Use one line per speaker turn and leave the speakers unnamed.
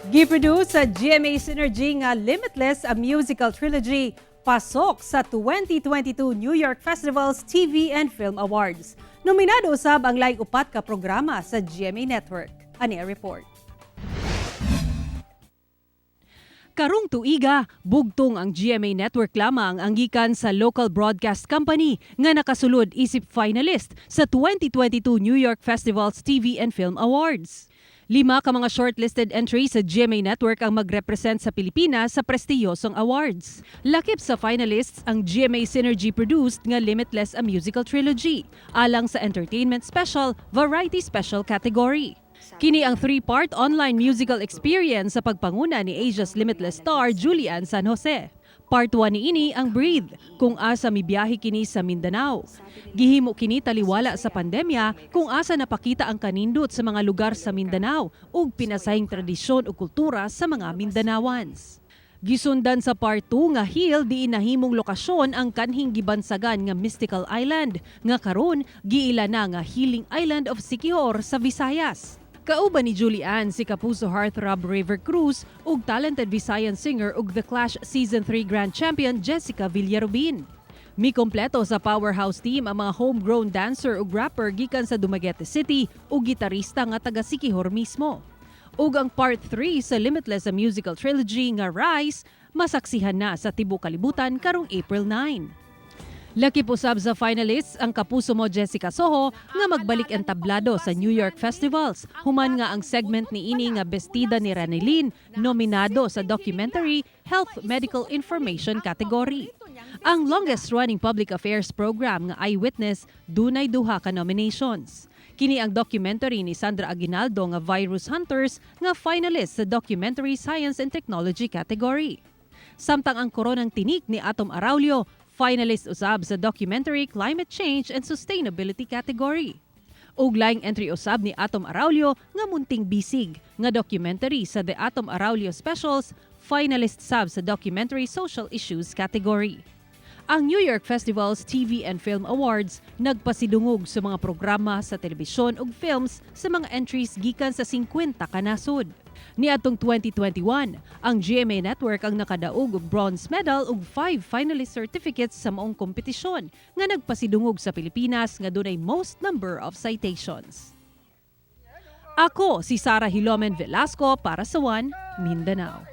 Giproduce sa GMA Synergy nga Limitless, a Musical Trilogy, pasok sa 2022 New York Festivals TV and Film Awards. Nominado usab ang laing upat ka programa sa GMA Network. Ani ang report. Karong tuiga, bugtong ang GMA Network lamang ang gikan sa local broadcast company nga nakasulod isip finalist sa 2022 New York Festivals TV and Film Awards. Lima ka mga shortlisted entries sa GMA Network ang magrepresent sa Pilipinas sa prestiyosong awards. Lakip sa finalists ang GMA Synergy produced nga Limitless, a Musical Trilogy alang sa Entertainment Special, Variety Special category. Kini ang three-part online musical experience sa pagpanguna ni Asia's Limitless star Julie Anne San Jose. Part 1 niini ang Breathe, kung asa mibiyahe kini sa Mindanao. Gihimo kini taliwala sa pandemya, kung asa napakita ang kanindot sa mga lugar sa Mindanao ug pinasahing tradisyon ug kultura sa mga Mindanawans. Gisundan sa part 2 nga Heal, diin nahimong lokasyon ang kanhing gibansagan nga Mystical Island nga karon giila na nga Healing Island of Siquijor sa Visayas. Kauban ni Julie Anne si Kapuso heartthrob River Cruz ug talented Visayan singer ug The Clash Season 3 Grand Champion Jessica Villarubin. Mikompleto sa powerhouse team ang mga homegrown dancer ug rapper gikan sa Dumaguete City ug gitarista nga taga Siquijor mismo. Ug ang part 3 sa Limitless, a Musical Trilogy nga Rise, masaksihan na sa tibuok kalibutan karong April 9. Lakip usab sa finalists ang kapuso mo Jessica Soho nga magbalik entablado sa New York Festivals. Human nga ang segment niini nga Bestida ni Ranelin nominado sa Documentary Health Medical Information category. Ang longest running public affairs program nga Eyewitness dunay duha ka nominations. Kini ang documentary ni Sandra Aguinaldo nga Virus Hunters nga finalist sa Documentary Science and Technology category. Samtang ang Koronang Tinik ni Atom Araullo, finalist usab sa Documentary Climate Change and Sustainability category. Ug laing entry usab ni Atom Araullo nga Munting Bisig nga documentary sa The Atom Araullo Specials, finalist sab sa Documentary Social Issues category. Ang New York Festivals TV and Film Awards nagpasidungog sa mga programa sa telebisyon ug films sa mga entries gikan sa 50 ka nasod. Niadtong 2021, ang GMA Network ang nakadaog og bronze medal ug 5 finalist certificates sa maong kompetisyon nga nagpasidungog sa Pilipinas nga dunay most number of citations. Ako si Sara Hilomen Velasco para sa One Mindanao.